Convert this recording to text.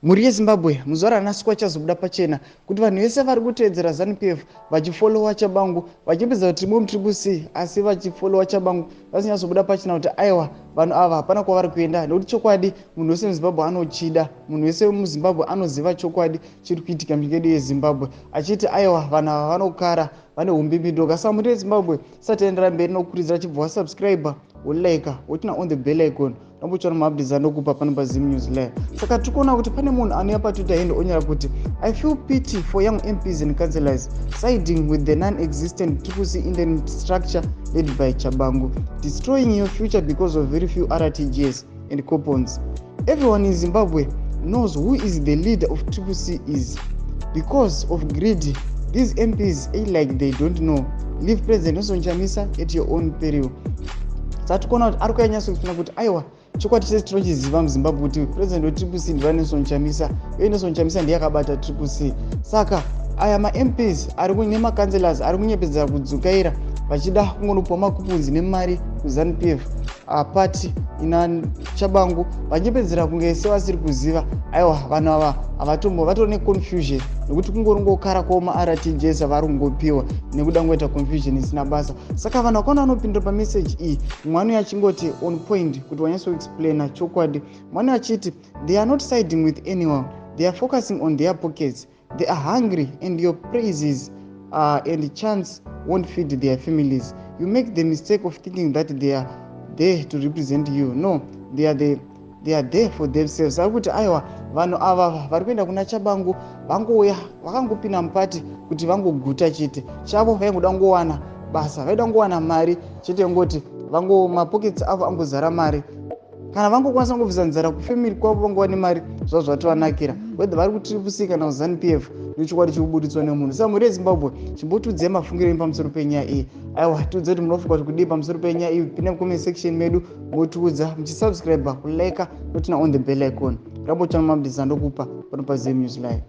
Mhuri yeZimbabwe, muzuva ranhasi kwachazobuda pachena kuti vanhu vese vari kuteedzera ZANU-PF vachifolowa Chabangu, vachipedza kuti tiri muTriple C, asi vachifolowa Chabangu vasinyatsobuda pachena kuti aiwa, vanhu ava hapana kwavari kuenda, nekuti chokwadi munhu wese muZimbabwe anochida. Munhu wese muZimbabwe anoziva chokwadi chiri kuitika munyika yedu yeZimbabwe, achiti aiwa, vanhu ava vanokara, vane umbimbindoga. Saka mhuri yeZimbabwe, tisati taendera mberi nokukurudzira, chibva wasubscribe, wolike, woturn on the bell icon, rambotsvana maupdates anokupa pano paZim News Live. Saka tiri kuona kuti pane munhu anouya paTwitter handle onyora kuti, "I feel pity for young MPs and councillors siding with the non-existent Triple C Indian structure led by Chabangu, destroying your future because of very few RTGS and coupons. Everyone in Zimbabwe knows who is the leader of Triple C is. Because of greed, these MPs act like they don't know. Leave President Nelson Chamisa at your own peril." Saka tikuona kuti ari kuyanyatsokuexplaina kuti aiwa, chokwadi chese tinochiziva muZimbabwe kuti president weTriple C ndivaNelson Chamisa, uye Nelson Chamisa ndiye akabata Triple C. Saka aya maMPs ari nemacouncillors ari kunyepedzera kudzukaira vachida kungonopiwa macoupons nemari kuZANU-PF party ina Chabangu, vachinyepedzera kunge sevasiri kuziva. Aiwa, vanhu ava havatombo vatori neconfusion, nekuti kungoringokara kwavo maRTGS avari kungopiwa nekuda ngoita confusion isina basa. Saka vanhu vakaona vanopindura pameseji iyi, mumwe anouya achingoti, "On point, kuti wanyatsoexplaina chokwadi." Mumwe achiti, "They are not siding with anyone. They are focusing on their pockets. They are hungry and your praises and chance won't feed their families. You make the mistake of thinking that they are there to represent you. No, they are there for themselves." Ari kuti aiwa, vanhu ava vari kuenda kuna Chabangu vangouya vakangopinda muparty kuti vangoguta chete. Chavo vaingoda kungowana basa, vaida kungowana mari chete, ngoti vango mapockets avo angozara mari. Kana vangokwanisa kungobvisa nzara kufamily kwavo, vangova nemari, zvava zvatovanakira, whether vari kuTriple C kana kuZANU PF. Nechokwadi chikubuditswa nemunhu. Saka mhuri yeZimbabwe, chimbotiudzai mafungiro enyu pamusoro penyaya iyi. Aiwa, tiudze kuti munofunga kuti kudii pamusoro penyaya iyi. Pinda mucomment section medu, motiudza muchisubscribe, kulike, noturn on the bell icon. Rambotsvana maupdates andokupa pano paZim News Live.